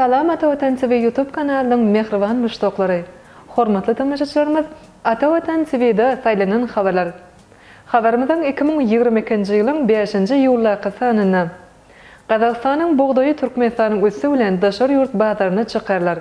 Salam Ata Watan TV YouTube kanalynyň mähriban muşdaklary! Hormatly tomaşaçylarymyz Ata Watan TV-da saýlanan habarlar. Habarymyzyň 2022-nji ýylyň bäşinji iýuldaky sanynda Gazagystanyň bugdaýy Türkmenistanyň üsti bilen daşary ýurt bazaryna çykarylar.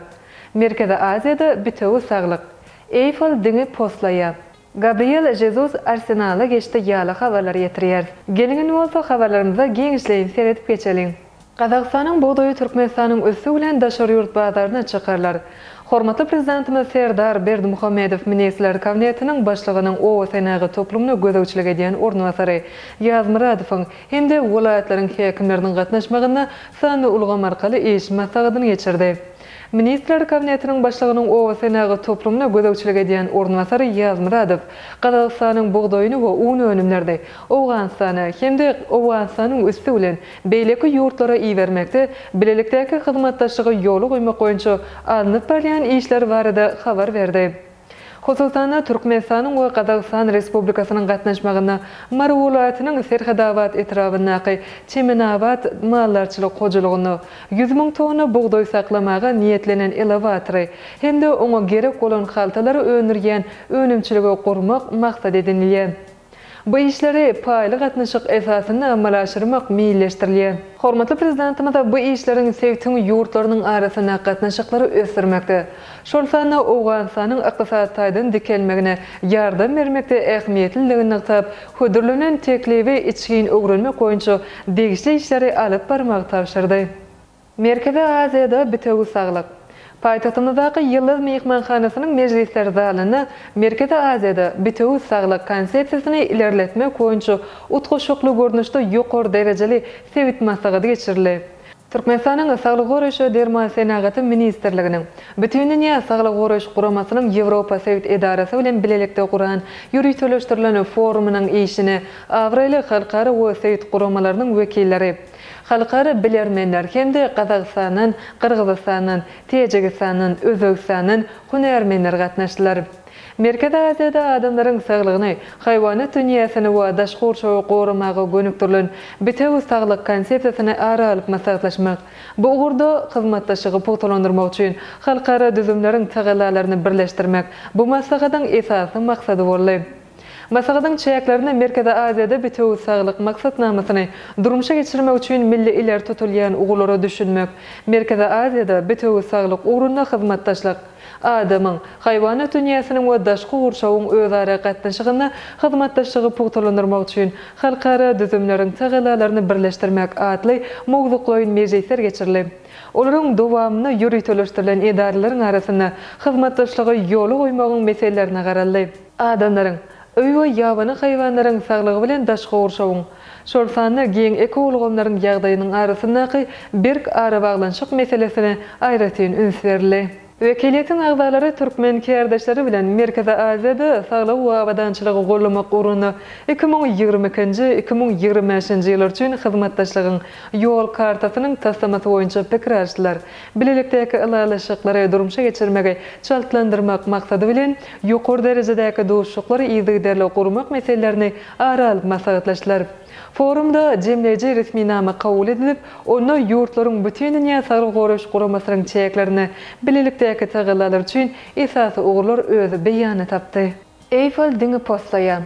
Merkezi Aziýada bitewi saglyk. Eýfel diňi poslaýar. Gabriel Žezus Arsenala geçdi ýaly habarlary ýetirýäris. Geliň indi bolsa habarlarymyza giňişleýin seredip geçeliň. Gazagystanyň bugdaýy Türkmenistanyň üsti bilen daşary ýurt bazaryna çykarylar. Hormatly Prezidentimiz Serdar Berdimuhamedow Ministrler Kabinetiniň Başlygynyň oba senagat toplumyna gözegçilik edýän orunbasary Ýazmyradowyň hem-de welaýatlaryň häkimleriniň gatnaşmagynda sanly ulgam arkaly iş maslahatyny geçirdi. Ministrler Kabinetiniň Başlygynyň oba senagat toplumyna gözegçilik edýän orunbasary Ýazmyradow Gazagystanyň bugdaýyny we un önümlerini Owganystana hem-de Owganystanyň üsti bilen beýleki ýurtlara ibermekde bilelikdäki hyzmatdaşlygy ýola goýmak boýunça alnyp barylýan işler barada habar berdi. Hususan-da, Türkmenistanyň we Gazagystan Respublikasynyň gatnaşmagynda Mary welaýatynyň Serhetabat etrabyndaky Çemenabat maldarçylyk hojalygynda 100 000 tonna bugdaý saklamaga niýetlenen elewatory hem-de oňa gerek bolan haltalary öndürýän önümçiligi gurmak maksat edinilýär. Bu işleri paýly gatnaşyk esasynda amala aşyrmak meýilleşdirilýär. Hormatly Prezidentimiz bu işleriň sebitiň ýurtlarynyň arasynda gatnaşyklary ösdürmekde, şol sanda Owganystanyň ykdysady taýdan dikelmegine ýardam bermekde ähmiýetlidigini nygtap, hödürlenen teklibi içgin öwrenmek boýunça degişli işleri alyp barmagy tabşyrdy. Merkezi Aziýada bitewi saglyk. Paýtagtymyzdaky Ýyldyz myhmanhanasynyň mejlisler zalynda Merkezi Aziýada bitewi saglyk konsepsiýasyny ilerletmek boýunça utgaşykly görnüşde ýokary derejeli sebit maslahaty geçirildi. Türkmenistanyň Saglygy goraýyş we derman senagaty ministrliginiň Bütindünýä Saglygy goraýyş guramasynyň Ýewropa sebit edarasy bilen bilelikde guran ýöriteleşdirilen forumynyň işine abraýly halkara we sebit guramalarynyň wekilleri, Halkara bilermenler hem-de Gazagystandan, Gyrgyzystandan, Täjigistandan, Özbegistandan hünärmenler gatnaşdylar. Merkezi Aziýada adamlaryň saglygyny, haýwanat dünýäsini we daşky gurşawy goramaga gönükdirilen bitewi saglyk konsepsiýasyny ara alyp maslahatlaşmak, bu ugurda hyzmatdaşlygy pugtalandyrmak üçin halkara düzümleriň tagallalaryny birleşdirmek bu maslahatyň esasy maksady boldy. Maslahatyň çäklerinde Merkezi Aziýada bitewi saglyk maksatnamasyny durmuşa geçirmek üçin milli ileri tutulýan ugurlara düşünmek, Merkezi Aziýada bitewi saglyk ugrunda hyzmatdaşlyk, adamyň, haýwanat dünýäsiniň we daşky gurşawyň özara gatnaşygynda hyzmatdaşlygy pugtalandyrmak üçin halkara düzümleriň tagallalaryny birleşdirmek atly mowzuklaýyn mejlisler geçirildi. Olaryň dowamynda ýöriteleşdirilen edaralaryň arasynda hyzmatdaşlygy ýola goýmagyň meselelerine garaldy. Adamlaryň, öý we ýabany haýwanlaryň saglygy bilen daşky gurşawyň, şol sanda giň ekoulgamlaryň ýagdaýynyň arasyndaky berk arabaglanyşyk meselesine aýratyn üns berildi. Wekiliýetiň agzalary türkmen kärdeşleri bilen Merkezi Aziýada saglygy we abadançylygy goldamak ugrunda 2022-nji, 2025-nji ýyllar üçin hyzmatdaşlygyň Ýol kartasynyň taslamasy boýunça pikir alyşdylar. Bilelikdäki ylalaşyklary durmuşa geçirmegi çaltlandyrmak maksady bilen, ýokary derejedäki duşuşyklary yzygiderli gurmak meselelerini ara alyp maslahatlaşdylar. Forumda jemleýji resminama kabul edilip, onda ýurtlaryň Bütindünýä Saglygy Goraýyş Guramasynyň çäklerinde bilelikdäki tagallalar üçin esasy ugurlar öz beýanyny tapdy. Eýfel diňi poslaýar.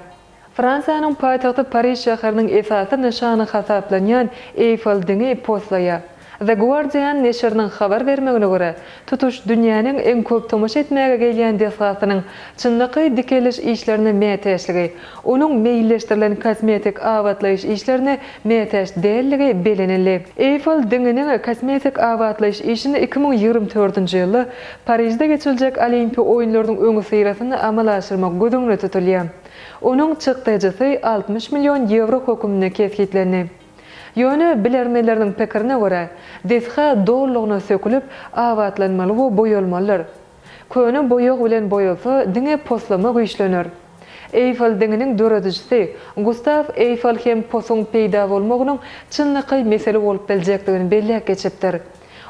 Fransiýanyň paýtagty Pariž şäheriniň esasy nyşany hasaplanýan Eýfel diňi poslaýar. The Guardian neşiriniň habar bermegine görä, tutuş dünýäniň iň köp tomaşa etmäge gelýän desgasynyň çynlakaý dikeliş işlerine mätäçligi, onuň meýilleşdirilen kosmetik abatlaýyş işlerine mätäç däldigi bellenildi. Eýfel diňiniň kosmetik abatlaýyş işini 2024-nji ýylda Parižde geçiriljek Olimpiýa oýunlarynyň öňüsyrasynda amala aşyrmak göz öňünde tutulýar. Onuň çykdajysy 60 million ýewro hökmünde kesgitlendi. Ýöne bilermenleriniň pikirine görä, desga dolulygyna sökülip, abatlanmaly we boýalmalydyr. Köne boýag bilen boýalsa, diňe poslama güýçlener. Eýfel diňiniň döredijisi Gustaw Eýfel hem posuň peýda bolmagynyň çynlakaý mesele bolup biljekdigini belläp geçipdir.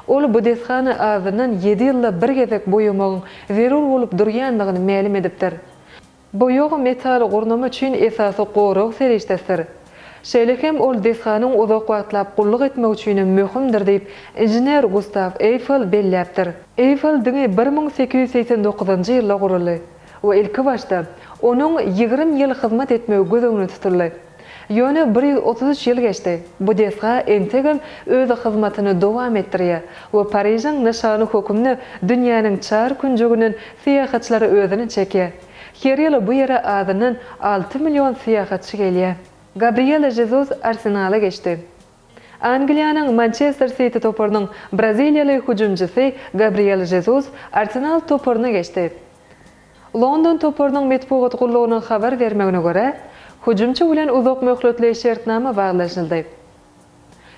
Ol bu desgany azyndan ýedi ýylda bir gezek boýamagyň zerur bolup durýandygyny mälim edipdir. Boýag metal gurnama üçin esasy gorag serişdesidir. Şeýle hem ol desganyň uzak wagtlap gulluk etmegi üçin hem möhümdir diýip, inžener Gustaw Eýfel belläpdir. Eýfel diňi 1889-njy ýylda guruldy we ilkibaşda onuň 20 ýyl hyzmat etmegi göz öňünde tutuldy. Ýöne 133 ýyl geçdi, bu desga entegem öz hyzmatyny dowam etdirýär we Parižiň nyşany hökümde dünýäniň çar künjeginden syýahatçylary özüne çekýär. Her ýyl bu ýere azyndan 6 million syýahatçy gelýär. Gabriel Žezus Arsenala geçdi. Angliýanyň Mançester Siti toparynyň braziliýaly hüjümçisi Gabriel Žezus Arsenal toparyna geçdi. London toparynyň metbugat gullugynyň habar bermegine görä, hüjümçi bilen uzak möhletli şertnama baglaşyldy.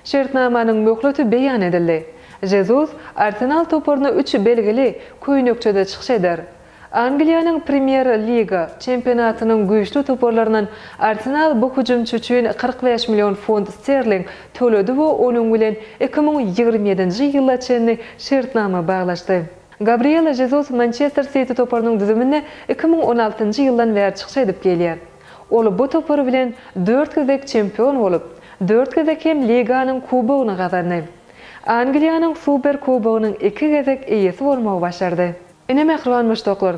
Şertnamanyň möhleti beýan edildi. Žezus Arsenal toparyna üç belgili köýnekçede çykyş eder. Angliýanyň Premýer Liga çempionatynyň güýçli toparlaryndan Arsenal bu hüjümçi üçin 45 million funt sterling töledi we onuň bilen 2027-nji ýyla çenli şertnama baglaşdy. Gabriel Žezus Mançester Siti toparynyň düzüminde 2016-njy ýyldan bäri çykyş edip gelýär. Ol bu topar bilen dört gezek çempion bolup, dört gezek hem liganyň kubogyny gazandy. Angliýanyň Super kubogynyň iki gezek eýesi bolmagy başardy. Ine mähriban muşdaklar,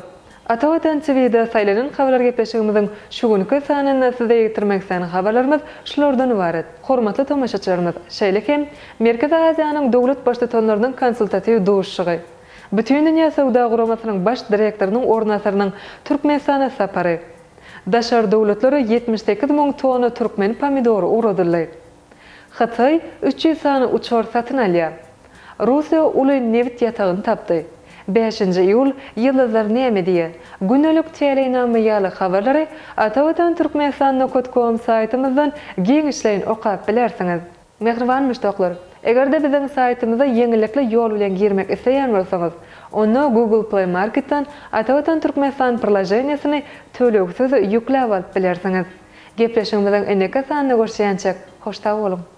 Ata Watan TV-de saýlanan habarlar gepleşigimiziň şu günki sanynda size ýetirmek islän habarlarymyz şulardan ybarat. Hormatly tomaşaçylarymyz, şeýle hem Merkezi Aziýanyň döwlet Baştutanlarynyň konsultatiw duşuşygy, Bütindünýä Söwda Guramasynyň Baş direktorynyň orunbasarynyň Türkmenistana sapary, daşary döwletlere 78 müň tonna türkmen pomidory ugradyldy. Hytaý 300 sany uçar satyn alýar. Russiýa uly nebit ýatagyny tapdy. Bäşinji iýul, Ýyldyzlar näme diýýär? Gündelik täleýnama ýaly habarlary Atavatan Türkmenistan nokat kom saýtymyzdan giňişleýin okap bilersiňiz. Mähriban muşdaklar, eger-de biziň saýtymyza ýeňillikli ýol bilen girmek isleýän bolsaňyz, onda Google Play Marketden Atavatan Türkmenistan priloženiýesini tölegsiz ýükläp alyp bilersiňiz. Gepleşigimiziň indiki sanynda görüşýänçäk, hoş sag boluň!